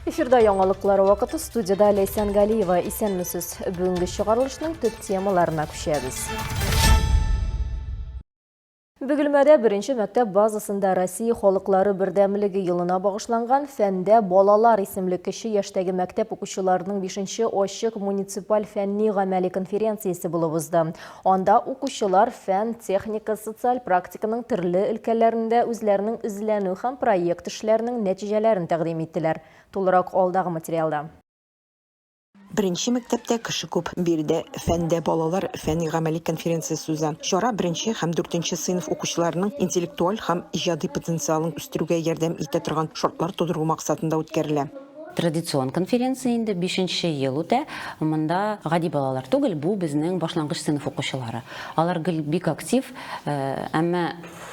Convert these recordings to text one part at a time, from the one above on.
Эфирда яңалыклар вакыты студияда Ләйсән Галиева. Исәнмесез. Бүгенге чыгарылышның төп темаларына күчәбез. Бөгелмәдә беренче мәктәп базасында Россия халыклары бердәмлеге елына багышланган Фәндә балалар исемле кече яшьтәге мәктәп укучыларының бишенче ачык муниципаль фәнни-гамәли конференциясе булып узды. Анда укучылар фән, техника, социаль практиканың төрле өлкәләрендә үзләренең эзләнү һәм проект эшләренең нәтиҗәләрен тәкъдим иттеләр. Тулырак алдагы материалда. Беренче мәктәптә кеше күп. Биредә Фәндә балалар фәнни-гамәли конференциясе уза. Чара беренче һәм дүртенче сыйныф укучыларының интеллектуаль һәм иҗади потенциалын үстерүгә ярдәм итә торган шартлар тудыру максатында үткәрелә. Традицион конференция инде бишенче ел үтә. Монда гади балалар түгел, бу безнең башлангыч сыйныф укучылары. Алар гел бик актив, әмма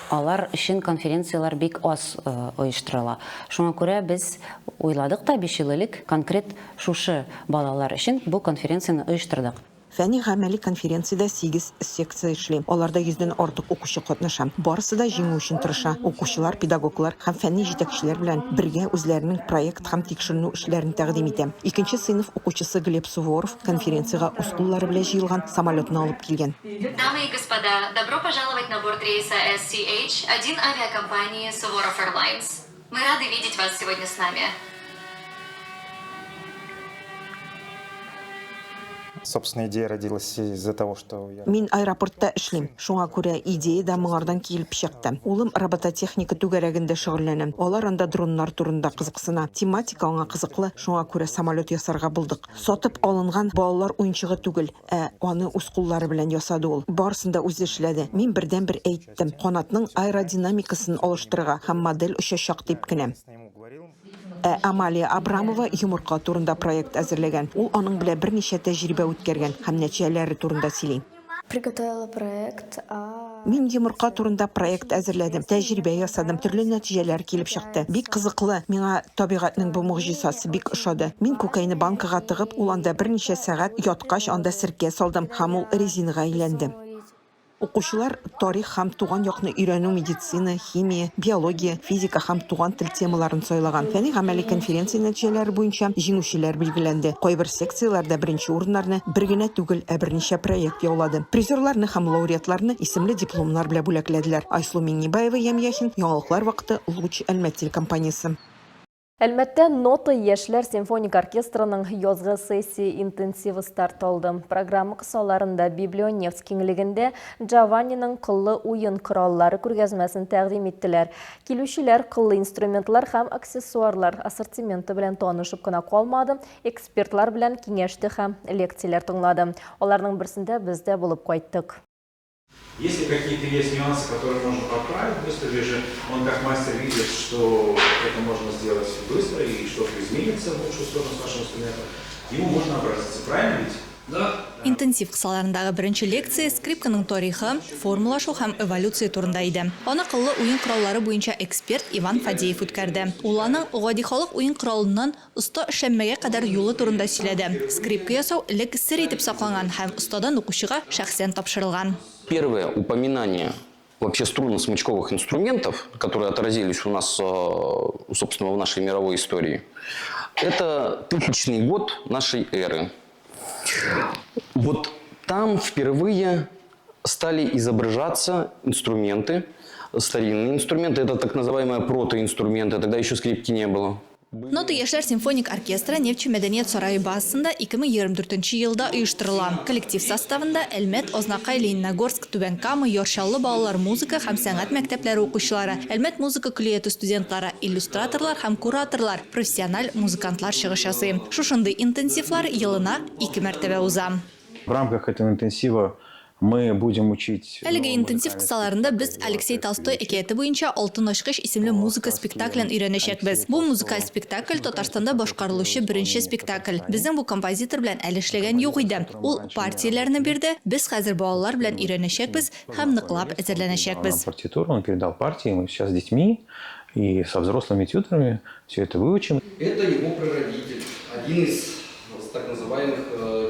алар өчен конференцияләр бик аз оештырыла. Шуңа күрә без уйладык та 5 ел элек конкрет Шушы балалар өчен бу конференцияне оештырдык. Фәнни-гамәли конференциядә сигез секция эшли, аларда йөздән артык укучы катнаша. Барысы да җиңү өчен тырыша. Укучылар педагоглар һәм фәнни җитәкчеләр белән бергә үзләренең проект һәм тикшеренү эшләрен тәкъдим итә. Икенче сыйныф укучысы Глеб Суворов конференциягә үз куллары белән җыелган самолетны алып килгән. Дамы и господа, добро пожаловать на борт рейса SCH 1 авиакомпании Суворов Airlines. Мы рады видеть вас сегодня с нами. Собственно, идея родилась из-за того, что я... Мин аэропортта эшлим, шуңа күрә идея дә моңардан килеп чыкты. Улым робототехника түгәрәгендә шөгыльләнә. Алар анда дроннар турында кызыксына. Тематика аңа кызыклы, шуңа күрә самолет ясарга булдык. Сатып алынган балалар уенчыгы түгел, Ә аны үз куллары белән ясады ул. Барысын да үзе эшләде. Мин бердәнбер әйттем, канатның аэродинамикасын алыштырырга һәм модель очачак дип кенә. Ә Амалия Абрамова йомырка турында проект әзерләгән. Ул аның белән берничә тәҗрибә үткәргән һәм нәтиҗәләре турында сөйли. Приготовила проект о. Мин йомырка турында проект әзерләдем, тәҗрибә ясадым, төрле нәтиҗәләр килеп чыкты. Бик кызыклы, миңа табигатьнең бу могҗизасы бик ошады. Мин күкәйне банкага тыгып, ул анда берничә сәгать яткач, анда серкә салдым һәм ул резинага әйләнде. Укучылар тарих һәм туган якны өйрәнү, медицина, химия, биология, физика һәм туган тел темаларын сайлаган. Фәнни-гамәли конференция нәтиҗәләре буенча җиңүчеләр билгеләнде. Кайбер секцияләрдә беренче урыннарны бер генә түгел, ә берничә проект яулады. Призерларны һәм лауреатларны исемле дипломнар белән бүләкләделәр. Айсылу Миңнебаева, Ям Яхин, Яңалыклар вакыты, Луч, Әлмәт телекомпаниясе. Әлмәттә Нота яшьләр симфоник оркестрының язгы сессия интенсивы старт алды. Программа кысаларында Библионефть киңлегендә Джованниның кыллы уен кораллары күргәзмәсен тәкъдим иттеләр. Килүчеләр кыллы инструментлар һәм аксессуарлар ассортименты белән танышып кына калмады, экспертлар белән киңәште һәм лекцияләр тыңлады. Аларның берсендә без дә булып кайттык. Если какие-то есть нюансы, которые можно подправить быстро, или же он как мастер видит, что это можно сделать быстро и что-то изменится в лучшую сторону с вашим инструментом, к нему можно обратиться, правильно ведь? Да. Интенсив кысаларындагы беренче лекция скрипканың тарихы, формалашу һәм эволюция турында иде. Аны кыллы уен кораллары буенча эксперт Иван Фадеев үткәрде. Ул аның гади халык уен коралыннан оста эшләнмәгә кадәр юлы турында сөйләде. Скрипка ясау элек сер итеп сакланган һәм остадан укучыга шәхсән тапшырылган. Первое упоминание вообще струнно-смычковых инструментов, которые отразились у нас, собственно, в нашей мировой истории, это 1000 год нашей эры. Вот там впервые стали изображаться инструменты, старинные инструменты, это так называемые протоинструменты, тогда еще скрипки не было. Нота яшьләр симфоник оркестры Нефтьче мәдәният сарае базасында 2024 нче елда оештырыла. Коллектив составында Әлмәт, Азнакай, Лениногорск, Түбән Кама, Яр Чаллы балалар музыка һәм сәнгать мәктәпләре укучылары, Әлмәт музыка көллияте студентлары, иллюстраторлар һәм кураторлар, профессиональ музыкантлар чыгыш ясый. Шушындый интенсивлар елына ике мәртәбә уза. В рамках этого интенсива мы будем учить. Әлеге интенсив кысаларында без Алексей Толстой әкияте буенча Алтын ачкыч исемле музыка спектаклен өйрәнәчәкбез. Бу музыкаль спектакль, Татарстанда башкарылучы беренче спектакль. Безнең бу композитор белән әле эшләгән юк иде. Ул партияләрне бирде, без хәзер балалар белән өйрәнәчәкбез һәм ныклап әзерләнәчәкбез. Партитуру, он передал партии, мы сейчас с детьми и со взрослыми тьюторами все это выучим. Это его прародитель, один из так называемых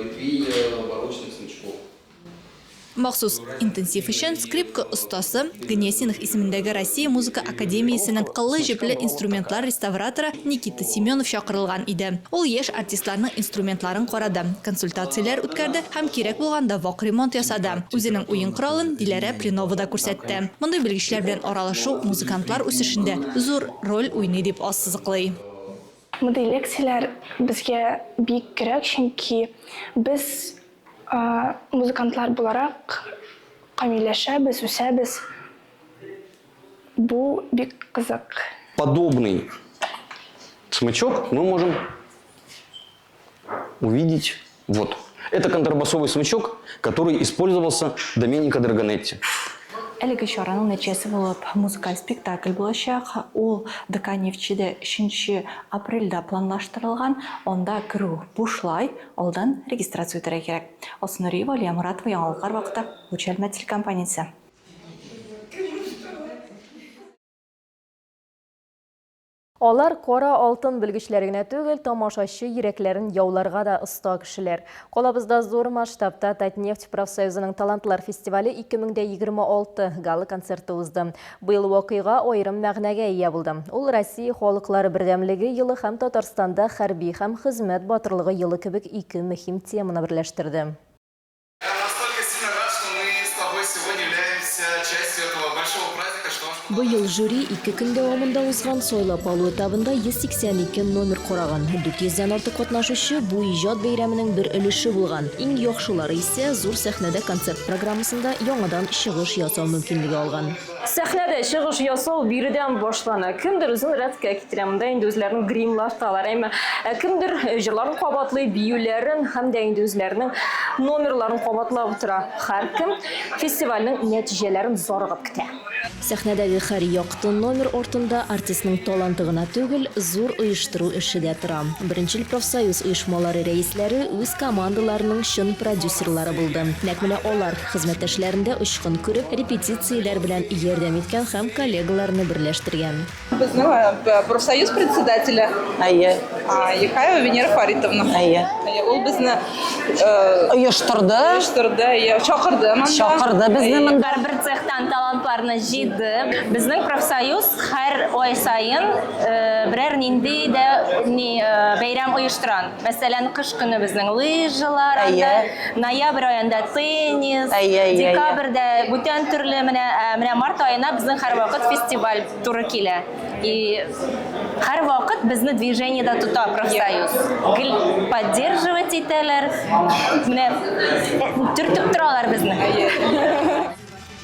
ветвей барочных смычков. Махсус интенсив өчен скрипка остасы, Гнесиных исемендәге Россия музыка академиясенең кыллы-җепле инструментлар реставраторы Никита Семенов чакырылган иде. Ул яшь артистларның инструментларын карады, консультацияләр үткәрде һәм кирәк булганда вак ремонт ясады. Үзенең уен коралын Диләрә Пленова да күрсәтте. Мондый белгечләр белән аралашу музыкантлар үсешендә зур роль уйный дип ассызыклый. Мондый лекцияләр безгә бик кирәк, чөнки без Музыкантлар буларак камилләшәбез, үсәбез. Бу бик кызык. Подобный смычок мы можем увидеть вот. Это контрабасовый смычок, который использовался Доменико Драгонетти. Әлеге чараның нәтиҗәсе булып музыкаль спектакль булачак. Ул ДК Нефтьчедә өченче апрельдә планлаштырылган. Анда керү бушлай. Алдан регистрация үтәргә кирәк. Алсу Нуриева, Алия Моратова, Яңалыклар вакыты, Луч Әлмәт телекомпаниясе. Алар кара алтын белгечләре генә түгел, тамашачы йөрәкләрен яуларга да оста кешеләр. Калабызда зур масштабта Татнефть профсоюзының талантлар фестивале 2026 гала-концерты узды. Быел вакыйга аерым мәгънәгә ия булды. Ул Россия халыклары бердәмлеге елы һәм Татарстанда хәрби һәм хезмәт батырлыгы елы кебек ике мөһим теманы берләштерде. Быел жюри ике көн дәвамында узган сайлап алу этабында 182 номер караган. 400 дән артык катнашучы бу иҗат бәйрәменең бер өлеше булган. Иң яхшылары исә зур сәхнәдә концерт программасында яңадан чыгыш ясау мөмкинлеге алган. Сәхнәдә чыгыш ясау биредән башлана. Кемдер үзен рәткә китерә, монда инде үзләрен гримлаталар. Әмма ә кемдер җырларын кабатлый, биюләрен һәм дә инде үзләренең номерларын кабатлап утыра. Һәркем фестивальнең нәтиҗәләрен зарыгып көтә. Сәхнәдәге һәр якты номер артында артистның таланты гына түгел, зур оештыру эше дә тора. Беренчел профсоюз оешмалары рәисләре үз командаларының чын продюсерлары булды. Нәкъ менә алар, хезмәттәшләрендә очкын күреп, репетицияләр белән ярдәм иткән һәм коллегаларны берләштергән. Безнең профсоюз председателе Әйе. Ехаева Венера Фаритовна. Әйе. Ул безне оештырды. Оештырды, әйе, чакырды монда. Чакырды безне монда. Һәрбер цехтан талантларны җыйды. Безнең профсоюз һәр ай саен берәр нинди дә ни бәйрәм оештыра. Мәсәлән, кыш көне безнең лыжалар анда, ноябрь аенда теннис, декабрьдә бүтән төрле менә, ә менә март аена безнең һәрвакыт фестиваль туры килә. И һәрвакыт безне движениедә тота профсоюз. Гел поддерживать итәләр, менә төртеп торалар безне.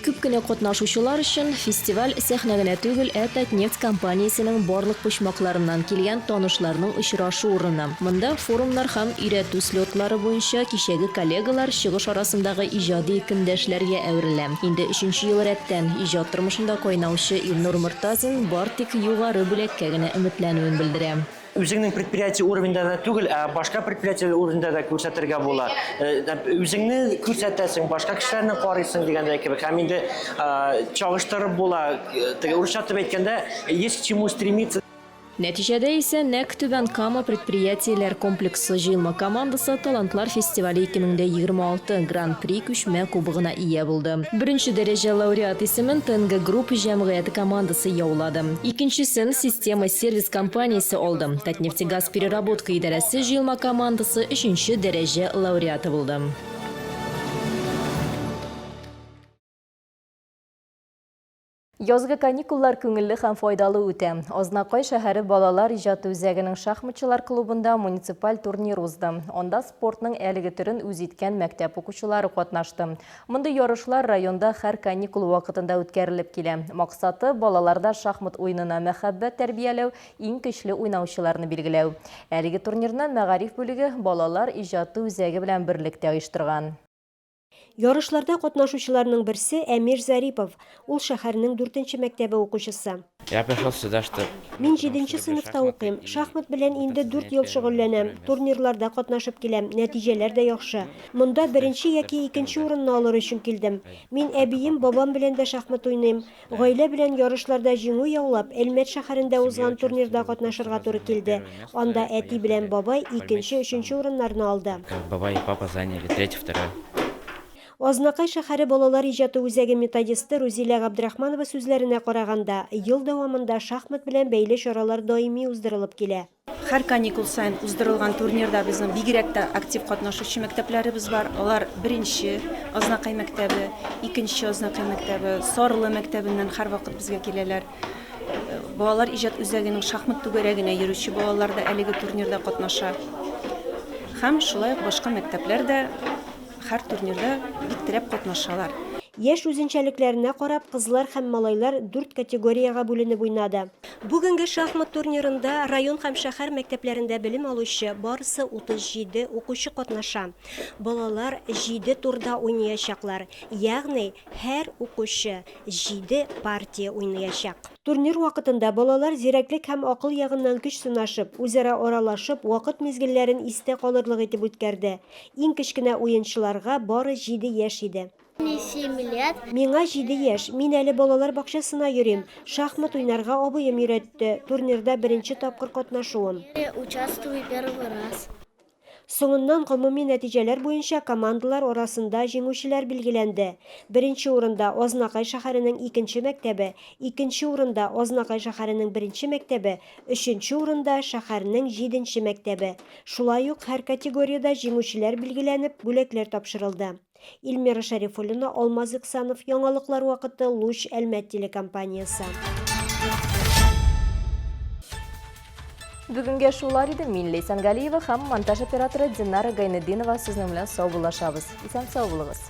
Күп кенә катнашучылар өчен фестиваль сәхнә генә түгел, ә Татнефть компаниясенең барлык почмакларыннан килгән танышларның очрашу урыны. Монда форумнар һәм өйрәтү слетлары буенча кичәге коллегалар чыгыш арасындагы иҗади көндәшләргә әверелә. Инде өченче ел рәттән иҗат тормышында кайнаучы Илнур Мортазин бар тик югары бүләккә генә өметләнүен белдерә. Үзеңнең предприятие уровеньда да түгел, ә башка предприятие уровеньда да күрсәтергә була. Э, үзеңне күрсәтәсең, башка кешеләрне карыйсың дигәндәй кебек. Һәм инде э, чагыштырып була. Э, теге урысча итеп әйткәндә, есть к чему стремиться. Нәтиҗәдә исә нәкъ Түбән Кама предприятиеләр комплексы җыелма командасы Талантлар фестивале 2026 Гран-при күчмә кубогына ия булды. Беренче дәрәҗә лауреат исемен ТНГ Групп җәмгыяте командасы яулады. Икенчесен Система сервис компаниясе алды. Татнефтегазпереработка идарәсе җыелма командасы өченче дәрәҗә лауреаты булды. Язгы каникуллар күңелле һәм файдалы үтә. Азнакай шәһәре балалар иҗаты үзәгенең шахматчылар клубында муниципаль турнир узды. Анда спортның әлеге төрен үз иткән мәктәп укучылары катнашты. Мондый ярышлар районда һәр каникул вакытында үткәрелеп килә. Максаты, балаларда шахмат уенына мәхәббәт тәрбияләү, иң көчле уйнаучыларны билгеләү. Әлеге турнирны мәгариф бүлеге балалар иҗаты үзәге белән берлектә оештырган. Ярышларда катнашучыларның берсе Әмир Зарипов. Ул шәһәрнең дүртенче мәктәбе укучысы. Я пришел сюда, что... Мин җиденче сыйныфта укыйм. Шахмат белән инде дүрт ел шөгыльләнәм. Турнирларда катнашып киләм, нәтиҗәләр дә яхшы. Монда беренче яки икенче урынны алыр өчен килдем. Мин әбием, бабам белән дә шахмат уйныйм. Гаилә белән ярышларда җиңү яулап, Әлмәт шәһәрендә узган турнирда катнашырга туры килде. Анда әти белән бабай икенче, өченче урыннарны алды. Бабай и папа заняли третье, второе. Азнакай шәһәре балалар иҗаты үзәге методисты Рузилә Габдрахманова сүзләренә караганда, ел дәвамында шахмат белән бәйле чаралар даими уздырылып килә. Һәр каникул саен уздырылган турнирда безнең бигрәк тә актив катнашучы мәктәпләребез бар. Алар беренче Азнакай мәктәбе, икенче Азнакай мәктәбе, Сарлы мәктәбеннән һәрвакыт безгә киләләр. Балалар иҗат үзәгенең шахмат түгәрәгенә йөрүче балалар да әлеге турнирда катнаша. Һәм шулай ук башка мәктәпләр дә һәр турнирда бик теләп катнашалар. Яшь үзенчәлекләренә карап, кызлар һәм малайлар дүрт категориягә бүленеп уйнады. Бүгенге шахмат турнирында район һәм шәһәр мәктәпләрендә белем алучы барысы 37 укучы катнаша. Балалар җиде турда уйнаячаклар, ягъни һәр укучы җиде партия уйнаячак. Турнир вакытында балалар зирәклек һәм акыл ягыннан көч сынашып, үзара аралашып, вакыт мизгелләрен истә калырлык итеп үткәрде. Иң кечкенә уенчыларга бары җиде яшь иде. Мне семь лет. Миңа җиде яшь, мин әле балалар бакчасына йөрим. Шахмат уйнарга абыем өйрәтте. Турнирда беренче тапкыр катнашуым. Я участвую первый раз. Соңыннан гомуми нәтиҗәләр буенча командалар арасында җиңүчеләр билгеләнде. Беренче урында, Азнакай шәһәренең икенче мәктәбе, икенче урында, Азнакай шәһәренең беренче мәктәбе, өченче урында, шәһәрнең җиденче мәктәбе. Шулай ук һәр категориядә җиңүчеләр билгеләнеп, бүләкләр тапшырылды. Эльмира Шәрифуллина, Алмаз Иксанов, Яңалыклар вакыты, Луч, Әлмәт телекомпаниясе. Бүгенгә шулар иде. Мин Ләйсән Галиева һәм монтаж операторы Динара Гайнетдинова сезнең белән саубуллашабыз. Исән сау булыгыз.